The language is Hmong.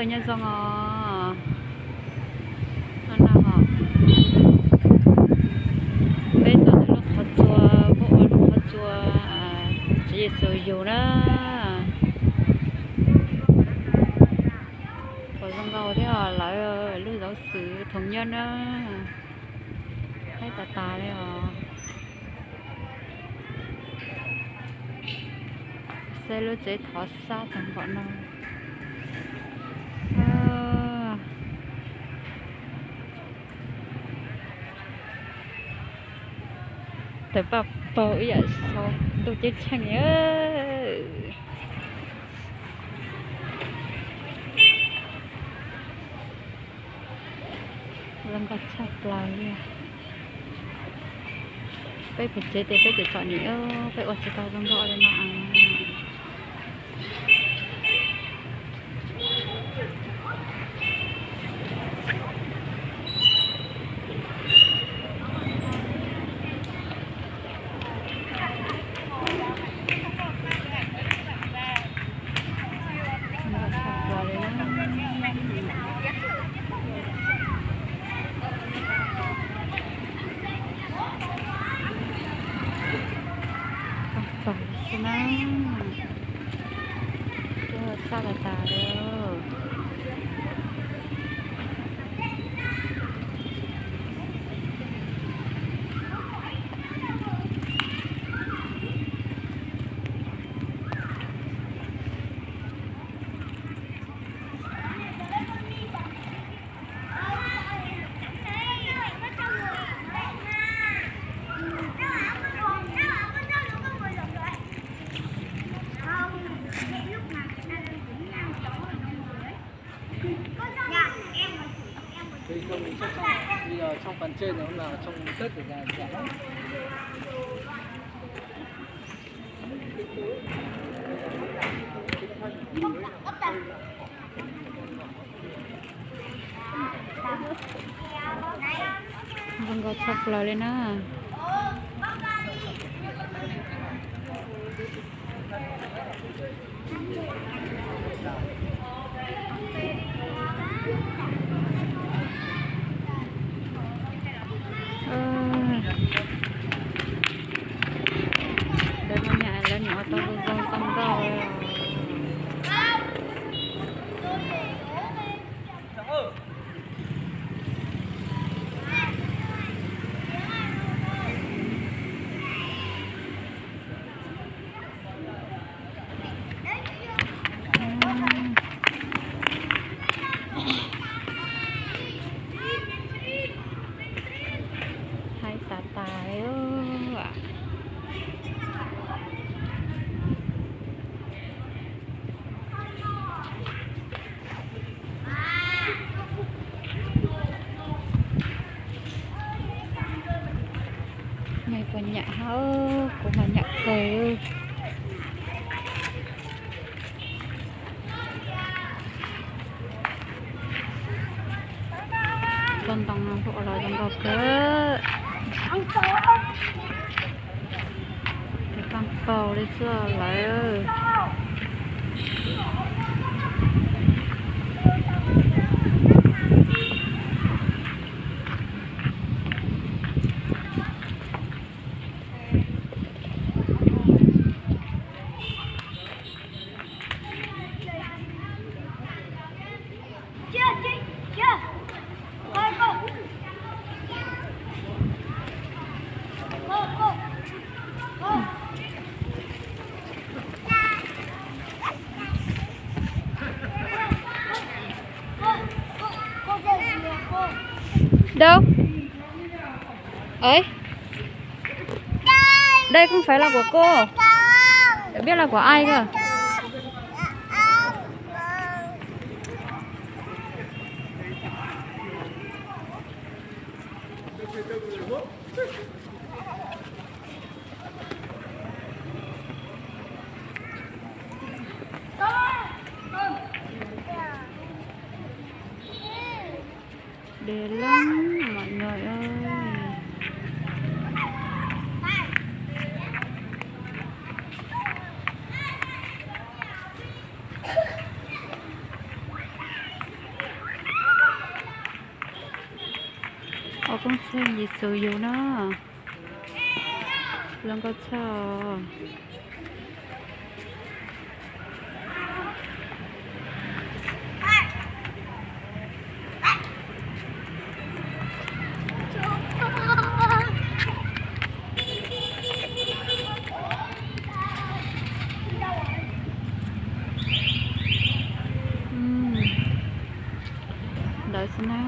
Nyob zoo os, no no, peb tuaj ntawm lub qhov tsua, peb ua lub qhov tsua Tswv Yexus yug na. Pom zoo nkauj thiab os, lawv lub zauv xwm thoom nyob na, haib tas tas li os. Xeb lub tsev thov xab tag npaum no. Tawm paj paug ib yam so ntuj ceeb tsheej. Zoo nkauj tshaj plaws li. Peb pem tsev ces peb tseem txom nyem, peb ua tsis tau zoo nkauj li no. Tog xwb na, xab tas tas li. Zoo nkauj tshaj plaws li na. Lawv ua nyam lawv nyuam qhuav tau zoo zoo zoo nkauj li. Haib tas tas li. Nej puas nyam hab? Kuv mas nyam kawg. Tsob ntoo no los zoo nkauj kawg. Paj paug li xwb lawm. Đâu? Ấy. Đây không phải là của cô. Chả biết là của ai cơ. Đẹp lắm mọi người ơi. Poob txheej Yexus yug no, zoo nkauj tshaj. Ntawd xwb na.